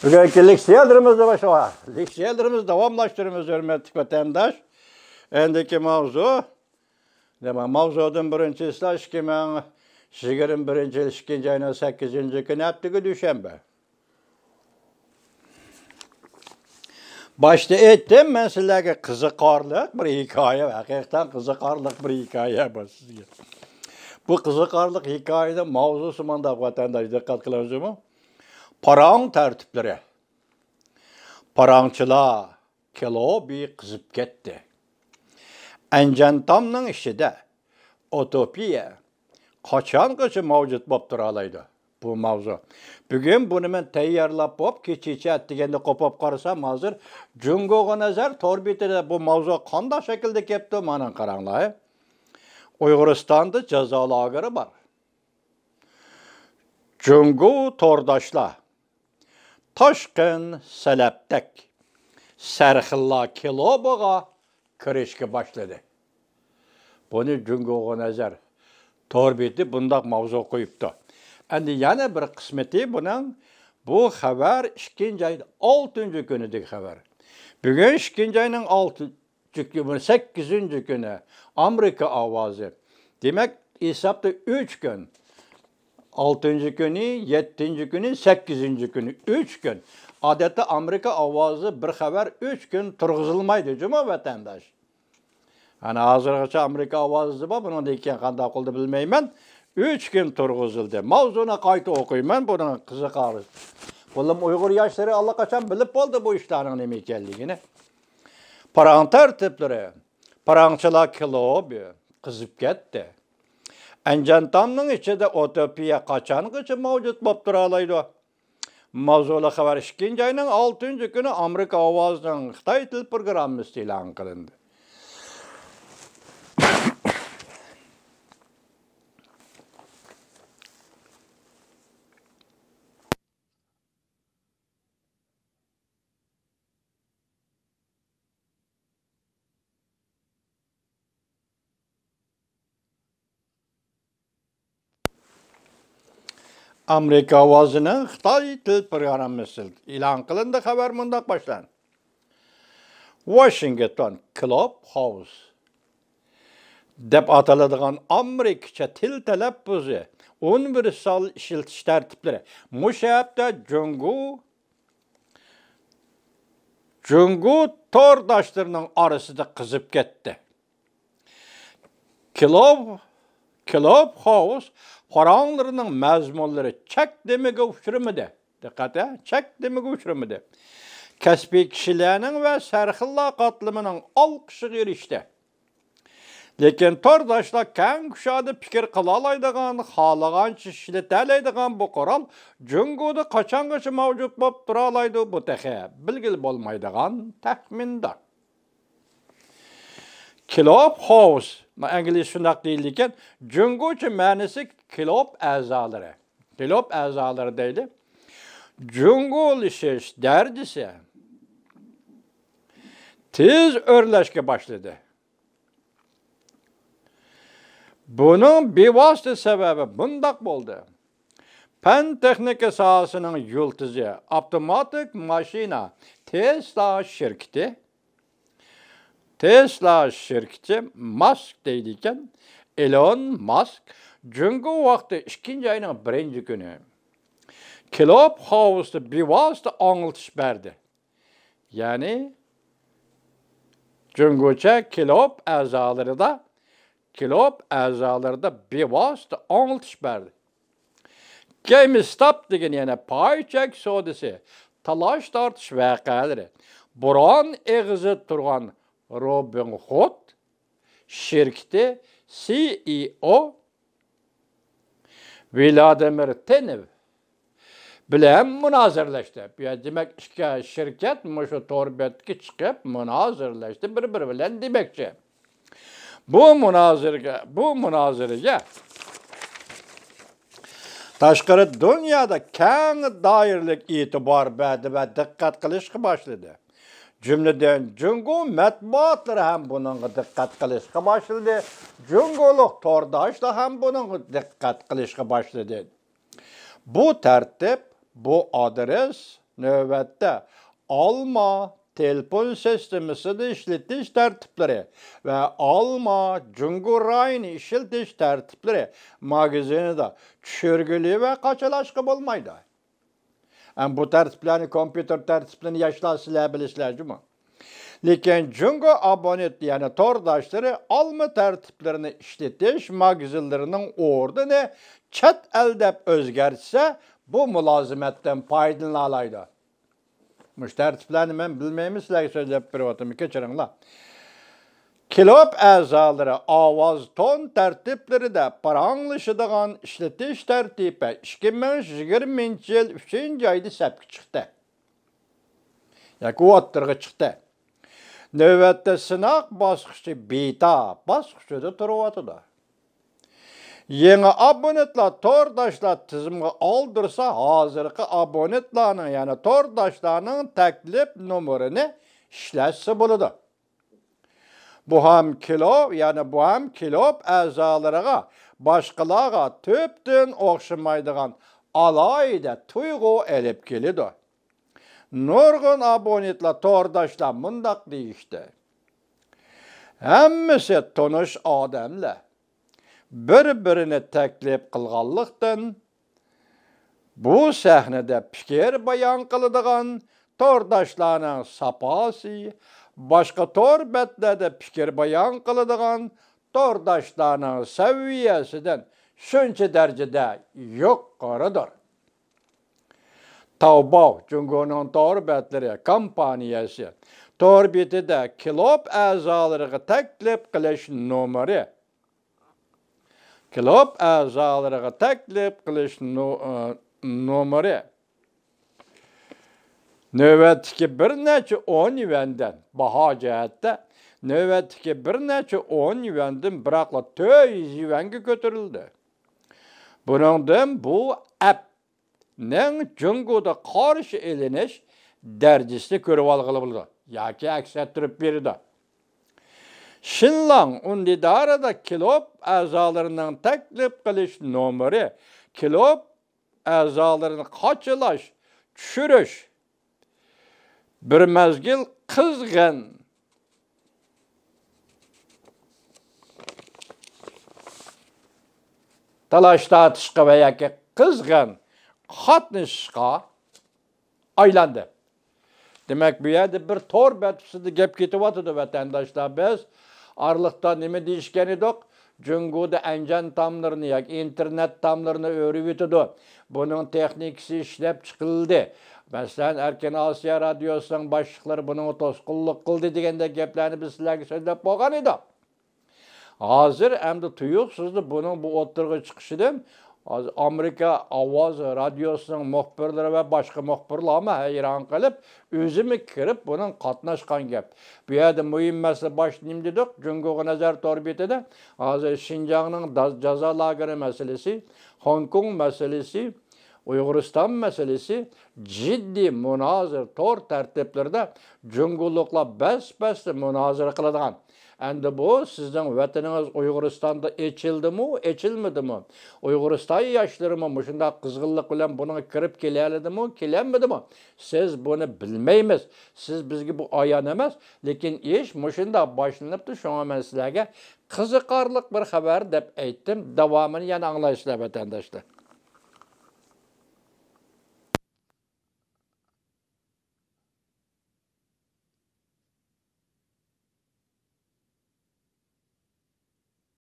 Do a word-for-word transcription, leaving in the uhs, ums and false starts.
بۈگۈنكى لېكسىيەلىرىمىزنى باشلاۋا. لېكسىيەلىرىمىزنى داۋاملاشتۇرىمىز، ھۆرمەتلىك ۋەتەنداش. ئەندىكى ماۋزۇ، دېمەك، ماۋزۇدىن بىرىنچى ئىسلا ئىككى مىڭ يىگىرمە بىرىنچى يىل ئىككىنچى ئاينىڭ سەككىزىنچى كۈنى، ھەپتىگە دۈشەنبە. باشتا ئېيتتىم مەن سىلەرگە، قىزىقارلىق بىر ھېكايە، ھەقىقەتەن قىزىقارلىق بىر ھېكايە بۇ سىزگە. بۇ قىزىقارلىق ھېكايىنىڭ ماۋزۇسى مۇنداق، ۋەتەنداش، دىققەت قىلىڭىزمۇ؟ پاراڭ تەرتىپلىرى. پاراڭچىلار كىلوبى قىزىپ كەتتى. ئەنجان تامنىڭ ئىچىدە ئۇتوپىيە قاچانغىچە مەۋجۇت بولۇپ تۇرالايدۇ؟ بۇ ماۋزۇ. بۈگۈن بۇنى مەن تەييارلاپ بولۇپ، كېچىچە ئەتىگەندە قوپۇپ قارىسام، ھازىر جۇڭگوغا نەزەر تور بېتىدە بۇ ماۋزۇ قانداق شەكىلدە كەپتۇ، مانا قاراڭلار. ئۇيغۇرىستاندا جازا لاگېرى بار. جۇڭگو تورداشلار تاشقىن سەلەپتەك سەرخىللار كىلوبىغا كىرىشكە باشلىدى. بۇنى جۇڭگوغا نەزەر تور بېتى بۇنداق ماۋزۇ قويۇپتۇ. ئەندى يەنە بىر قىسمىتى بۇنىڭ، بۇ خەۋەر ئىككىنچى ئاينىڭ ئالتىنچى كۈنىدىكى خەۋەر. بۈگۈن ئىككىنچى ئاينىڭ ئالتىنچى كۈنى، سەككىزىنچى كۈنى ئامېرىكا ئاۋازى. دېمەك، ھېسابتا ئۈچ كۈن. ئالتىنچى كۈنى، يەتتىنچى كۈنى، سەككىزىنچى كۈنى، ئۈچ كۈن. ئادەتتە ئامېرىكا ئاۋازى بىر خەۋەر ئۈچ كۈن تۇرغۇزۇلمايدۇ جۇمۇ، ۋەتەنداش. ئەنە ھازىرغىچە ئامېرىكا ئاۋازىدا بار، بۇنىڭدىن كېيىن قانداق قىلدى بىلمەيمەن. ئۈچ كۈن تۇرغۇزۇلدى. ماۋزۇنى قايتا ئوقۇيمەن، بۇنىڭ قىزىقارلىق. بولۇپمۇ ئۇيغۇر ياشلىرى ئاللىقاچان بىلىپ بولدى بۇ ئىشلارنىڭ نېمە ئىكەنلىكىنى. پاراڭ تەرتىپلىرى، پاراڭچىلار كىلوبى قىزىپ كەتتى. ئەنجان تامنىڭ ئىچىدە ئۇتوپىيە قاچانغىچە مەۋجۇت بولۇپ تۇرالايدۇ؟ ماۋزۇلۇق خەۋەر ئىككىنچى ئاينىڭ ئالتىنچى كۈنى ئامېرىكا ئاۋازىنىڭ خىتاي تىل پروگراممىسىدا ئېلان قىلىندى. ئامېرىكا ئاۋازىنىڭ خىتاي تىل پروگراممىسى ئېلان قىلىندى. خەۋەر مۇنداق باشلاندى. ۋاشىنگتون كلوب خاۋس دەپ ئاتىلىدىغان ئامېرىكىچە تىل تەلەپپۇزى، ئۇنىۋېرسال ئىشلىتىش تەرتىپلىرى مۇشۇ ھەپتە جۇڭگو، جۇڭگو تورداشلىرىنىڭ ئارىسىدا قىزىپ كەتتى. كلوب، كلوب خاۋس پاراڭلىرىنىڭ مەزمۇنلىرى چەك دېمىگە ئۇچرىمىدى. دىققەت، ھە؟ چەك دېمىگە ئۇچرىمىدى. كەسپىي كىشىلەرنىڭ ۋە سەرخىللار قاتلىمىنىڭ ئالقىشىغا ئېرىشتى. لېكىن تورداشلار كەڭ كۇشادە پىكىر قىلالايدىغان، خالىغانچە ئىشلىتەلەيدىغان بۇ قورال جۇڭگودا قاچانغىچە مەۋجۇت بولۇپ تۇرالايدۇ، بۇ تېخى بىلگىلى بولمايدىغان تەخمىندۇر. كلوب خاۋس، ئىنگلىزچە شۇنداق دېيىلىدىكەن، جۇڭگوچە مەنىسى كلوب ئەزالىرى. كلوب ئەزالىرى دەيدۇ. جۇڭگولىشىش دەرىجىسى تېز ئۆرلەشكە باشلىدى. بۇنىڭ بىۋاسىتە سەۋەبى مۇنداق بولدى. پەن تېخنىكا ساھەسىنىڭ يۇلتۇزى، ئاپتوماتىك ماشىنا، تېسلا شىركىتى، تېسلا شىركىتى ماسك دەيدىكەن، ئېلون ماسك جۇڭگو ۋاقتى ئىككىنچى ئاينىڭ بىرىنچى كۈنى كلوب خاۋستا بىۋاسىتە ئاڭلىتىش بەردى. يەنى جۇڭگوچە كلوب ئەزالىرىدا، كلوب ئەزالىرىدا بىۋاسىتە ئاڭلىتىش بەردى. گەيمستاپ دېگەن يەنە پاي چەك سودىسى، تالاش تارتىش ۋەقەلىرى، بوران ئېغىزى تۇرغان روبىنخۇد شىركىتى سى ئى ئو ۋلادىمىر تېنېۋ بىلەن مۇنازىرىلەشتى. بۇ يەر دېمەك ئىككى شىركەت مۇشۇ تور بەتكە چىقىپ مۇنازىرىلەشتى بىر-بىرى بىلەن دېمەكچى. بۇ مۇنازىرىگە، بۇ مۇنازىرىگە تاشقىرى دۇنيادا كەڭ دائىرىلىك ئېتىبار بەردى ۋە دىققەت قىلىشقا باشلىدى. جۈملىدىن جۇڭگو مەتبۇئاتلىرى ھەم بۇنىڭغا دىققەت قىلىشقا باشلىدى. جۇڭگولۇق تورداشلار ھەم بۇنىڭغا دىققەت قىلىشقا باشلىدى. بۇ تەرتىپ، بۇ ئادرېس نۆۋەتتە ئالما تېلېفون سىستېمىسىنى ئىشلىتىش تەرتىپلىرى ۋە ئالما جۇڭگو رايىنى ئىشلىتىش تەرتىپلىرى ماگىزىنىدا چۈشۈرگىلى ۋە قاچىلاشقا بولمايدۇ. ئەم، بۇ تەرتىپلەرنى، كومپيۇتېر تەرتىپلىرىنى ياشلار سىلەر بىلىسىلەر جۇمۇ. لېكىن جۇڭگو ئابونېنت، يەنى تورداشلىرى ئالما تەرتىپلىرىنى ئىشلىتىش ماگىزىنلىرىنىڭ ئورنىنى چەت ئەل دەپ ئۆزگەرتسە، بۇ مۇلازىمەتتىن پايدىلىنالايدۇ. مۇشۇ تەرتىپلەرنى مەن بىلمەيمەن، سىلەرگە سۆزلەپ بېرىۋاتىمەن، كەچۈرۈڭلار. كلۇب ئەزالىرى ئاۋاز تون تەرتىپلىرىدە پاراڭلىشىدىغان ئىشلىتىش تەرتىپى ئىككى مىڭ يىگىرمىنچى يىل ئۈچىنچى ئايدا سەپكە چىقتى ياكى ئوتتۇرىغا چىقتى. نۆۋەتتە سىناق باسقۇچى، بېتا باسقۇچىدا تۇرۇۋاتىدۇ. يېڭى ئابونېنتلار تورداشلار تىزىمغا ئالدۇرسا، ھازىرقى ئابونېنتلارنىڭ، يەنى تورداشلارنىڭ تەكلىپ نومۇرىنى ئىشلەتسە بولىدۇ. بۇ ھەم كلۇب، يەنى بۇ ھەم كلۇب ئەزالىرىغا باشقىلارغا تۈپتىن ئوخشىمايدىغان ئالاھىدە تۇيغۇ ئېلىپ كېلىدۇ. نۇرغۇن ئابونېنتلار، تورداشلار مۇنداق دېيىشتى: ھەممىسى تونۇش ئادەملەر. بىر-بىرىنى تەكلىپ قىلغانلىقتىن، بۇ سەھنىدە پىكىر بايان قىلىدىغان تورداشلارنىڭ ساپاسى باشقا تور بەتلەردە پىكىر بايان قىلىدىغان تورداشلارنىڭ سەۋىيەسىدىن شۇنچە دەرىجىدە يۇقىرىدۇر. تاۋباۋ، جۇڭگونىڭ تور بەتلىرى كومپانىيەسى، تور بېتىدە كلۇب ئەزالىرىغا تەكلىپ قىلىش نومۇرى، كلۇب ئەزالىرىغا تەكلىپ قىلىش نو-، ئى، نومۇرى نۆۋەتتىكى بىر نەچچە ئون يۈەندىن، باھا جەھەتتە نۆۋەتتىكى بىر نەچچە ئون يۈەندىن بىراقلا تۆت يۈز يۈەنگە كۆتۈرۈلدى. بۇنىڭدىن بۇ ئەپنىڭ جۇڭگودا قارشى ئېلىنىش دەرىجىسىنى كۆرۈۋالغىلى بولىدۇ ياكى ئەكس ئەتتۈرۈپ بېرىدۇ. شىنلاڭ ئۇندىدارىدا كلۇب ئەزالىرىنىڭ تەكلىپ قىلىش نومۇرى، كلۇب ئەزالىرىنى قاچىلاش، چۈشۈرۈش، بىر مەزگىل قىزغىن تالاش-تارتىشقا ۋە ياكى قىزغىن قاتنىشىشقا ئايلاندى. دېمەك، بۇ يەردە بىر تور بەت ئۈستىدە گەپ كېتىۋاتىدۇ، ۋەتەنداشلار. بىز ئارىلىقتا نېمە دېيىشكەن ئىدۇق؟ جۇڭگودا ئەنجان تاملىرىنى ياكى ئىنتېرنېت تاملىرىنى ئۆرۈۋېتىدۇ. بۇنىڭ تېخنىكىسى ئىشلەپ چىقىلدى. مەسىلەن، ئەركىن ئاسىيا رادىيوسىنىڭ باشلىقلىرى بۇنىڭغا توسقۇنلۇق قىلدى دېگەندەك گەپلەرنى بىز سىلەرگە سۆزلەپ بولغان ئىدۇق. ھازىر ئەمدى تۇيۇقسىزلا بۇنىڭ بۇ ئوتتۇرىغا چىقىشىدىن ھازىر ئامېرىكا ئاۋاز رادىيوسىنىڭ مۇخبىرلىرى ۋە باشقا مۇخبىرلارمۇ ھەيران قېلىپ، ئۆزىمۇ كىرىپ بۇنىڭ قاتناشقان گەپ. بۇ يەردە مۇھىم مەسىلە، باشتا نېمە دېدۇق؟ جۇڭگوغا نەزەر تور بېتىدە ھازىر شىنجاڭنىڭ دا-، جازا لاگېرى مەسىلىسى، خوڭكوڭ مەسىلىسى، ئۇيغۇرىستان مەسىلىسى جىددىي مۇنازىرە تور تەرتىپلىرىدە جۇڭگولۇقلار بەس-بەستە مۇنازىرە قىلىدىغان. ئەمدى بۇ سىزنىڭ ۋەتىنىڭىز ئۇيغۇرىستاندا ئېچىلدىمۇ، ئېچىلمىدىمۇ؟ ئۇيغۇرىستان ياشلىرىمۇ مۇشۇنداق قىزغىنلىق بىلەن بۇنىڭغا كىرىپ كېلەلىدىمۇ، كېلەلمىدىمۇ؟ سىز بۇنى بىلمەيمىز. سىز بىزگە بۇ ئايان ئەمەس. لېكىن ئىش مۇشۇنداق باشلىنىپتۇ. شۇڭا مەن سىلەرگە قىزىقارلىق بىر خەۋەر دەپ ئېيتتىم. داۋامىنى يەنە ئاڭلايسىلەر، ۋەتەنداشلار.